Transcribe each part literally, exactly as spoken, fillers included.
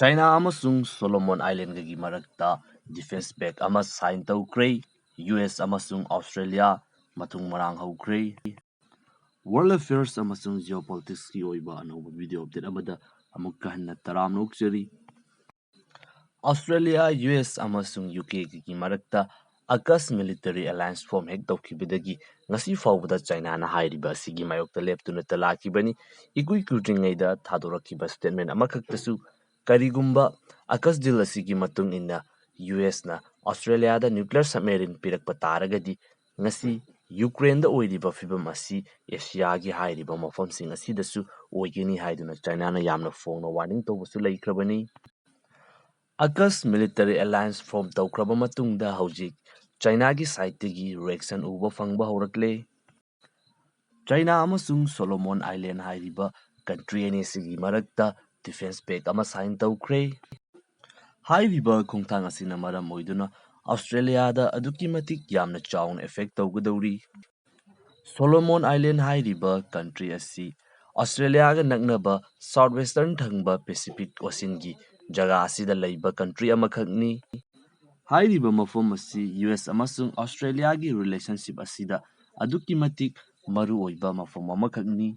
China ꯑꯃꯁꯨꯡ Solomon ꯑꯥꯏꯂꯦꯟꯒꯒꯤ ꯃꯔꯛꯇ defence ꯄꯦꯛ ꯑꯃ ꯁꯥꯏꯟ ꯇꯧꯈ꯭ꯔꯦ꯫ ꯌꯨ ꯑꯦꯁ ꯑꯃꯁꯨꯡ ꯑꯣꯁꯇ꯭ꯔꯦꯂꯤꯌꯥ ꯃꯇꯨꯡ ꯃꯔꯥꯡ ꯍꯧꯈ꯭ꯔꯦ꯫ ꯋꯥꯔꯜ ꯑꯦꯐꯤꯌꯔꯁ ꯑꯃꯁꯨꯡ ꯖꯤꯑꯣꯄꯣꯂꯤꯇꯤꯛꯁꯀꯤ ꯑꯣꯏꯕ ꯑꯅꯧꯕ ꯚꯤꯗꯤꯑꯣ ꯑꯞꯗꯦꯠ ꯑꯃꯗ ꯑꯃꯨꯛꯀ ꯍꯟꯅ ꯇꯔꯥꯝꯅ ꯑꯣꯛꯆꯔꯤ꯫ ꯑꯣꯁꯇ꯭ꯔꯦꯂꯤꯌꯥ, ꯌꯨ ꯑꯦꯁ ꯑꯃꯁꯨꯡ ꯌꯨ ꯀꯦꯒꯤ ꯃꯔꯛꯇ ꯑꯀꯁ ꯃꯤꯂꯤꯇꯔꯤ ꯑꯦꯂꯥꯌꯟꯁ ꯐꯣꯔꯝ ꯍꯦꯛ ꯇꯧꯈꯤꯕꯗꯒꯤ ꯉꯁꯤ ꯐꯥꯎꯕꯗ ꯆꯥꯏꯅꯥꯅ ꯍꯥꯏꯔꯤꯕ ꯑꯁꯤꯒꯤ ꯃꯥꯌꯣꯛꯇ ꯂꯦꯞꯇꯨꯅꯇ ꯂꯥꯛꯈꯤꯕꯅꯤ꯫ ꯏꯀꯨꯏ ꯀꯨꯏꯗ꯭ꯔꯤꯉꯩꯗ ꯊꯥꯗꯣꯔꯛꯈꯤꯕ ꯁ꯭ꯇꯦꯠꯃꯦꯟ ꯑꯃꯈꯛꯇꯁꯨ ꯀꯔꯤꯒꯨꯝꯕ ꯑꯀꯁ ꯗꯤꯜ ꯑꯁꯤꯒꯤ ꯃꯇꯨꯡ ꯏꯟꯅ ꯌꯨ ꯑꯦꯁꯅ ꯑꯣꯁꯇ꯭ꯔꯦꯂꯤꯌꯥꯗ ꯅ꯭ꯌꯨꯀ꯭ꯂꯤꯌꯔ ꯁꯕꯃꯦꯔꯤꯟ ꯄꯤꯔꯛꯄ ꯇꯥꯔꯒꯗꯤ ꯉꯁꯤ ꯌꯨꯀ꯭ꯔꯦꯟꯗ ꯑꯣꯏꯔꯤꯕ ꯐꯤꯕꯝ ꯑꯁꯤ ꯑꯦꯁꯤꯌꯥꯒꯤ ꯍꯥꯏꯔꯤꯕ ꯃꯐꯝꯁꯤꯡ ꯑꯁꯤꯗꯁꯨ ꯑꯣꯏꯒꯅꯤ ꯍꯥꯏꯗꯨꯅ ꯆꯥꯏꯅꯥꯅ ꯌꯥꯝꯅ ꯐꯣꯡꯅ ꯋꯥꯔꯅꯤꯡ ꯇꯧꯕꯁꯨ ꯂꯩꯈ꯭ꯔꯕꯅꯤ꯫ ꯑꯀꯁ ꯃꯤꯂꯤꯇꯔꯤ ꯑꯦꯂꯥꯌꯟꯁ ꯐꯣꯔꯝ ꯇꯧꯈ꯭ꯔꯕ ꯃꯇꯨꯡꯗ ꯍꯧꯖꯤꯛ ꯆꯥꯏꯅꯥꯒꯤ ꯁꯥꯏꯠꯇꯒꯤ ꯔꯤꯑꯦꯛꯁꯟ ꯎꯕ ꯐꯪꯕ ꯍꯧꯔꯛꯂꯦ꯫ ꯆꯥꯏꯅꯥ ꯑꯃꯁꯨꯡ ꯁꯣꯂꯣꯃꯣꯟ ꯑꯥꯏꯂꯦꯟ ꯍꯥꯏꯔꯤꯕ ꯀꯟꯇ꯭ꯔꯤ ꯑꯅꯤꯁꯤꯒꯤ ꯃꯔꯛꯇ ꯗꯤꯐꯦꯟꯁ ꯄꯦꯛ ꯑꯃ ꯁꯥꯏꯟ ꯇꯧꯈ꯭ꯔꯦ꯫ ꯍꯥꯏꯔꯤꯕ ꯈꯣꯡꯊꯥꯡ ꯑꯁꯤꯅ ꯃꯔꯝ ꯑꯣꯏꯗꯨꯅ ꯑꯣꯁꯇ꯭ꯔꯦꯂꯤꯌꯥꯗ ꯑꯗꯨꯛꯀꯤ ꯃꯇꯤꯛ ꯌꯥꯝꯅ ꯆꯥꯎꯅ ꯑꯦꯐꯦꯛ ꯇꯧꯒꯗꯧꯔꯤ꯫ ꯁꯣꯂꯣꯃꯣꯟ ꯑꯥꯏꯂꯦꯟ ꯍꯥꯏꯔꯤꯕ ꯀꯟꯇ꯭ꯔꯤ ꯑꯁꯤ ꯑꯣꯁꯇ꯭ꯔꯦꯂꯤꯌꯥꯒ ꯅꯛꯅꯕ ꯁꯥꯎꯠ ꯋꯦꯁꯇꯔꯟ ꯊꯪꯕ ꯄꯦꯁꯤꯐꯤꯛ ꯑꯣꯁꯤꯟꯒꯤ ꯖꯒꯥ ꯑꯁꯤꯗ ꯂꯩꯕ ꯀꯟꯇ꯭ꯔꯤ ꯑꯃꯈꯛꯅꯤ꯫ ꯍꯥꯏꯔꯤꯕ ꯃꯐꯝ ꯑꯁꯤ ꯌꯨ ꯑꯦꯁ ꯑꯃꯁꯨꯡ ꯑꯣꯁꯇ꯭ꯔꯦꯂꯤꯌꯥꯒꯤ ꯔꯤꯂꯦꯁꯟꯁꯤꯞ ꯑꯁꯤꯗ ꯑꯗꯨꯛꯀꯤ ꯃꯇꯤꯛ ꯃꯔꯨ ꯑꯣꯏꯕ ꯃꯐꯝ ꯑꯃꯈꯛꯅꯤ꯫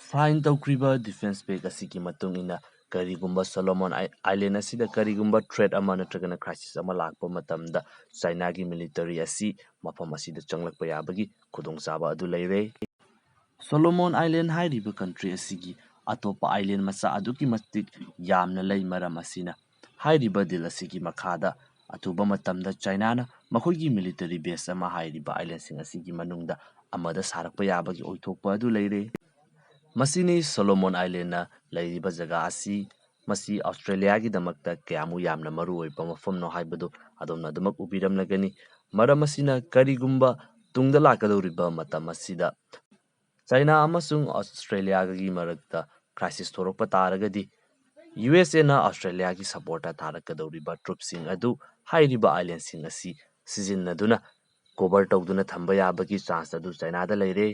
ꯁꯥꯏꯟ ꯇꯧꯈ꯭ꯔꯤꯕ ꯗꯤꯐꯦꯟꯁ ꯄꯦꯛ ꯑꯁꯤꯒꯤ ꯃꯇꯨꯡ ꯏꯟꯅ ꯀꯔꯤꯒꯨꯝꯕ ꯁꯣꯂꯣꯃꯣꯟ ꯑꯥꯏ-, ꯑꯥꯏꯂꯦꯟ ꯑꯁꯤꯗ ꯀꯔꯤꯒꯨꯝꯕ ꯊ꯭ꯔꯦꯠ ꯑꯃ ꯅꯠꯇ꯭ꯔꯒꯅ ꯀ꯭ꯔꯥꯏꯁꯤꯁ ꯑꯃ ꯂꯥꯛꯄ ꯃꯇꯝꯗ ꯆꯥꯏꯅꯥꯒꯤ ꯃꯤꯂꯤꯇꯔꯤ ꯑꯁꯤ ꯃꯐꯝ ꯑꯁꯤꯗ ꯆꯪꯂꯛꯄ ꯌꯥꯕꯒꯤ ꯈꯨꯗꯣꯡꯆꯥꯕ ꯑꯗꯨ ꯂꯩꯔꯦ꯫ ꯁꯣꯂꯣꯃꯣꯟ ꯑꯥꯏꯂꯦꯟ ꯍꯥꯏꯔꯤꯕ ꯀꯟꯇ꯭ꯔꯤ ꯑꯁꯤꯒꯤ ꯑꯇꯣꯞꯄ ꯑꯥꯏꯂꯦꯟ ꯃꯆꯥ ꯑꯗꯨꯛꯀꯤ ꯃꯇꯤꯛ ꯌꯥꯝꯅ ꯂꯩ꯫ ꯃꯔꯝ ꯑꯁꯤꯅ ꯍꯥꯏꯔꯤꯕ ꯗꯤꯜ ꯑꯁꯤꯒꯤ ꯃꯈꯥꯗ ꯑꯊꯨꯕ ꯃꯇꯝꯗ ꯆꯥꯏꯅꯥꯅ ꯃꯈꯣꯏꯒꯤ ꯃꯤꯂꯤꯇꯔꯤ ꯕꯦꯁ ꯑꯃ ꯍꯥꯏꯔꯤꯕ ꯑꯥꯏꯂꯦꯟꯁꯤꯡ ꯑꯁꯤꯒꯤ ꯃꯅꯨꯡꯗ ꯑꯃꯗ ꯁꯥꯔꯛꯄ ꯌꯥꯕꯒꯤ ꯑꯣꯏꯊꯣꯛꯄ ꯑꯗꯨ ꯂꯩꯔꯦ꯫ ꯃꯁꯤꯅꯤ ꯁꯣꯂꯣꯃꯣꯟ ꯑꯥꯏꯂꯦꯟꯅ ꯂꯩꯔꯤꯕ ꯖꯒꯥ ꯑꯁꯤ꯫ ꯃꯁꯤ ꯑꯣꯁꯇ꯭ꯔꯦꯂꯤꯌꯥꯒꯤꯗꯃꯛꯇ ꯀꯌꯥꯃꯨꯛ ꯌꯥꯝꯅ ꯃꯔꯨ ꯑꯣꯏꯕ ꯃꯐꯝꯅꯣ ꯍꯥꯏꯕꯗꯨ ꯑꯗꯣꯝꯅ ꯑꯗꯨꯃꯛ ꯎꯕꯤꯔꯝꯂꯒꯅꯤ꯫ ꯃꯔꯝ ꯑꯁꯤꯅ ꯀꯔꯤꯒꯨꯝꯕ ꯇꯨꯡꯗ ꯂꯥꯛꯀꯗꯧꯔꯤꯕ ꯃꯇꯝ ꯑꯁꯤꯗ ꯆꯥꯏꯅꯥ ꯑꯃꯁꯨꯡ ꯑꯣꯁꯇ꯭ꯔꯦꯂꯤꯌꯥꯒꯤ ꯃꯔꯛꯇ ꯀ꯭ꯔꯥꯏꯁꯤꯁ ꯊꯣꯔꯛꯄ ꯇꯥꯔꯒꯗꯤ, ꯌꯨ ꯑꯦꯁ ꯑꯦꯅ ꯑꯣꯁꯇ꯭ꯔꯦꯂꯤꯌꯥꯒꯤ ꯁꯄꯣꯔꯠꯇ ꯊꯥꯔꯛꯀꯗꯧꯔꯤꯕ ꯇ꯭ꯔꯨꯞꯁꯤꯡ ꯑꯗꯨ ꯍꯥꯏꯔꯤꯕ ꯑꯥꯏꯂꯦꯟꯁꯤꯡ ꯑꯁꯤ ꯁꯤꯖꯤꯟꯅꯗꯨꯅ ꯀꯣꯚꯔ ꯇꯧꯗꯨꯅ ꯊꯝꯕ ꯌꯥꯕꯒꯤ ꯆꯥꯟꯁ ꯑꯗꯨ ꯆꯥꯏꯅꯥꯗ ꯂꯩꯔꯦ꯫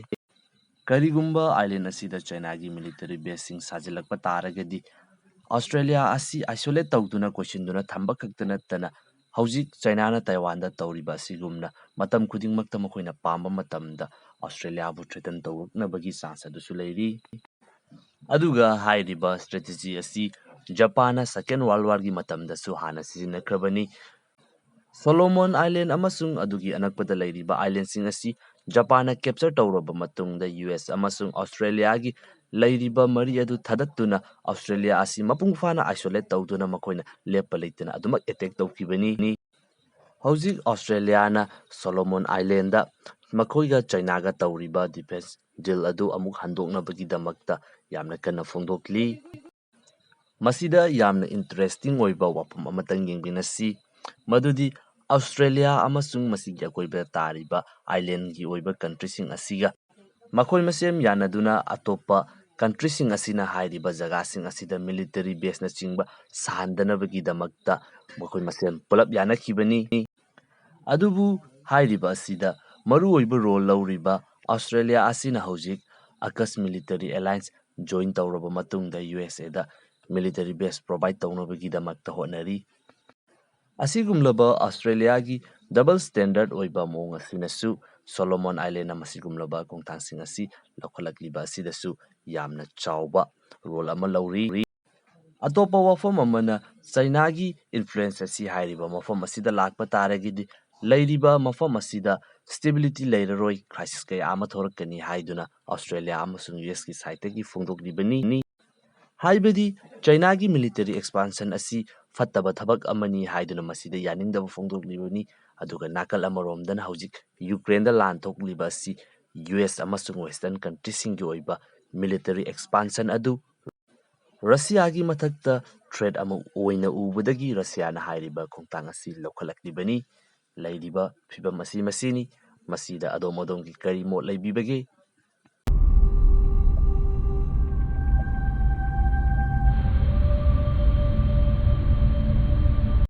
ꯀꯔꯤꯒꯨꯝꯕ ꯑꯥꯏꯂꯦꯟ ꯑꯁꯤꯗ ꯆꯥꯏꯅꯥꯒꯤ ꯃꯤꯂꯤꯇꯔꯤ ꯕꯦꯁꯁꯤꯡ ꯁꯥꯖꯤꯜꯂꯛꯄ ꯇꯥꯔꯒꯗꯤ, ꯑꯣꯁꯇ꯭ꯔꯦꯂꯤꯌꯥ ꯑꯁꯤ isolate ꯇꯧꯗꯨꯅ ꯀꯣꯏꯁꯤꯟꯗꯨꯅ ꯊꯝꯕ ꯈꯛꯇ ꯅꯠꯇꯅ, ꯍꯧꯖꯤꯛ ꯆꯥꯏꯅꯥꯅ ꯇꯥꯏꯋꯥꯟꯗ ꯇꯧꯔꯤꯕ ꯑꯁꯤꯒꯨꯝꯅ ꯃꯇꯝ ꯈꯨꯗꯤꯡꯃꯛꯇ ꯃꯈꯣꯏꯅ ꯄꯥꯝꯕ ꯃꯇꯝꯗ ꯑꯣꯁꯇ꯭ꯔꯦꯂꯤꯌꯥꯕꯨ threaten ꯇꯧꯔꯛꯅꯕꯒꯤ chance ꯑꯗꯨꯁꯨ ꯂꯩꯔꯤ꯫ ꯑꯗꯨꯒ ꯍꯥꯏꯔꯤꯕ strategy ꯑꯁꯤ ꯖꯄꯥꯟꯅ Second World War ꯒꯤ ꯃꯇꯝꯗꯁꯨ ꯍꯥꯟꯅ ꯁꯤꯖꯤꯟꯅꯈ꯭ꯔꯕꯅꯤ꯫ ꯁꯣꯂꯣꯃꯣꯟ ꯑꯥꯏꯂꯦꯟ ꯑꯃꯁꯨꯡ ꯑꯗꯨꯒꯤ ꯑꯅꯛꯄꯗ ꯂꯩꯔꯤꯕ ꯑꯥꯏꯂꯦꯟꯁꯤꯡ ꯑꯁꯤ ꯖꯄꯥꯟꯅ capture ꯇꯧꯔꯕ ꯃꯇꯨꯡꯗ ꯌꯨ ꯑꯦꯁ ꯑꯃꯁꯨꯡ ꯑꯣꯁꯇ꯭ꯔꯦꯂꯤꯌꯥꯒꯤ ꯂꯩꯔꯤꯕ ꯃꯔꯤ ꯑꯗꯨ ꯊꯥꯗꯠꯇꯨꯅ ꯑꯣꯁꯇ꯭ꯔꯦꯂꯤꯌꯥ ꯑꯁꯤ ꯃꯄꯨꯡ ꯐꯥꯅ isolate ꯇꯧꯗꯨꯅ ꯃꯈꯣꯏꯅ ꯂꯦꯞꯄ ꯂꯩꯇꯅ ꯑꯗꯨꯃꯛ attack ꯇꯧꯈꯤꯕꯅꯤ꯫ ꯍꯧꯖꯤꯛ ꯑꯣꯁꯇ꯭ꯔꯦꯂꯤꯌꯥꯅ ꯁꯣꯂꯣꯃꯣꯟ ꯑꯥꯏꯂꯦꯟꯗ ꯃꯈꯣꯏꯒ ꯆꯥꯏꯅꯥꯒ ꯇꯧꯔꯤꯕ defence deal ꯑꯗꯨ ꯑꯃꯨꯛ ꯍꯟꯗꯣꯛꯅꯕꯒꯤꯗꯃꯛꯇ ꯌꯥꯝꯅ ꯀꯟꯅ ꯐꯣꯡꯗꯣꯛꯂꯤ꯫ ꯃꯁꯤꯗ ꯌꯥꯝꯅ interesting ꯑꯣꯏꯕ ꯋꯥꯐꯝ ꯑꯃꯇꯪ ꯌꯦꯡꯃꯤꯟꯅꯁꯤ, ꯃꯗꯨꯗꯤ ꯑꯣꯁꯇ꯭ꯔꯦꯂꯤꯌꯥ ꯑꯃꯁꯨꯡ ꯃꯁꯤꯒꯤ ꯑꯀꯣꯏꯕꯗ ꯇꯥꯔꯤꯕ island ꯒꯤ ꯑꯣꯏꯕ country ꯁꯤꯡ ꯑꯁꯤꯒ ꯃꯈꯣꯏ ꯃꯁꯦꯟ ꯌꯥꯅꯗꯨꯅ ꯑꯇꯣꯞꯄ country ꯁꯤꯡ ꯑꯁꯤꯅ ꯍꯥꯏꯔꯤꯕ ꯖꯒꯥꯁꯤꯡ ꯑꯁꯤꯗ military base ꯅꯆꯤꯡꯕ ꯁꯥꯍꯟꯗꯅꯕꯒꯤꯗꯃꯛꯇ ꯃꯈꯣꯏ ꯃꯁꯦꯟ ꯄꯨꯂꯞ ꯌꯥꯅꯈꯤꯕꯅꯤ꯫ ꯑꯗꯨꯕꯨ ꯍꯥꯏꯔꯤꯕ ꯑꯁꯤꯗ ꯃꯔꯨꯑꯣꯏꯕ role ꯂꯧꯔꯤꯕ ꯑꯣꯁꯇ꯭ꯔꯦꯂꯤꯌꯥ ꯑꯁꯤꯅ ꯍꯧꯖꯤꯛ AUKUS military alliance join ꯇꯧꯔꯕ ꯃꯇꯨꯡꯗ ꯌꯨ ꯑꯦꯁ ꯑꯦꯗ military base provide ꯇꯧꯅꯕꯒꯤꯗꯃꯛꯇ ꯍꯣꯠꯅꯔꯤ꯫ ꯑꯁꯤꯒꯨꯝꯂꯕ ꯑꯣꯁꯇ꯭ꯔꯦꯂꯤꯌꯥꯒꯤ double standard ꯑꯣꯏꯕ ꯃꯑꯣꯡ ꯑꯁꯤꯅꯁꯨ ꯁꯣꯂꯣꯃꯣꯟ ꯑꯥꯏꯂꯦꯟꯅ ꯃꯁꯤꯒꯨꯝꯂꯕ ꯈꯣꯡꯊꯥꯡꯁꯤꯡ ꯑꯁꯤ ꯂꯧꯈꯠꯂꯛꯂꯤꯕ ꯑꯁꯤꯗꯁꯨ ꯌꯥꯝꯅ ꯆꯥꯎꯕ role ꯑꯃ ꯂꯧꯔꯤ꯫ ꯑꯇꯣꯞꯄ ꯋꯥꯐꯝ ꯑꯃꯅ ꯆꯥꯏꯅꯥꯒꯤ influence ꯑꯁꯤ ꯍꯥꯏꯔꯤꯕ ꯃꯐꯝ ꯑꯁꯤꯗ ꯂꯥꯛꯄ ꯇꯥꯔꯒꯗꯤ ꯂꯩꯔꯤꯕ ꯃꯐꯝ ꯑꯁꯤꯗ stability ꯂꯩꯔꯔꯣꯏ, crisis ꯀꯌꯥ ꯑꯃ ꯊꯣꯔꯛꯀꯅꯤ ꯍꯥꯏꯗꯨꯅ ꯑꯣꯁꯇ꯭ꯔꯦꯂꯤꯌꯥ ꯑꯃꯁꯨꯡ ꯌꯨ ꯑꯦꯁ ꯀꯤ side ꯇꯒꯤ ꯐꯣꯡꯗꯣꯛꯂꯤꯕꯅꯤ꯫ ꯍꯥꯏꯕꯗꯤ ꯆꯥꯏꯅꯥꯒꯤ military expansion ꯑꯁꯤ ꯐꯠꯇꯕ ꯊꯕꯛ ꯑꯃꯅꯤ ꯍꯥꯏꯗꯨꯅ ꯃꯁꯤꯗ ꯌꯥꯅꯤꯡꯗꯕ ꯐꯣꯡꯗꯣꯛꯂꯤꯕꯅꯤ꯫ ꯑꯗꯨꯒ ꯅꯥꯀꯜ ꯑꯃꯔꯣꯝꯗꯅ ꯍꯧꯖꯤꯛ ꯌꯨꯀ꯭ꯔꯦꯟꯗ ꯂꯥꯟ ꯊꯣꯛꯂꯤꯕ ꯑꯁꯤ ꯌꯨ ꯑꯦꯁ ꯑꯃꯁꯨꯡ western country ꯁꯤꯡꯒꯤ ꯑꯣꯏꯕ military expansion ꯑꯗꯨ ꯔꯁꯤꯌꯥꯒꯤ ꯃꯊꯛꯇ threat ꯑꯃ ꯑꯣꯏꯅ ꯎꯕꯗꯒꯤ ꯔꯁꯤꯌꯥꯅ ꯍꯥꯏꯔꯤꯕ ꯈꯣꯡꯊꯥꯡ ꯑꯁꯤ ꯂꯧꯈꯠꯂꯛꯂꯤꯕꯅꯤ꯫ ꯂꯩꯔꯤꯕ ꯐꯤꯕꯝ ꯑꯁꯤ ꯃꯁꯤꯅꯤ꯫ ꯃꯁꯤꯗ ꯑꯗꯣꯝ ꯑꯗꯣꯝꯒꯤ ꯀꯔꯤ ꯃꯣꯠ ꯂꯩꯕꯤꯕꯒꯦ?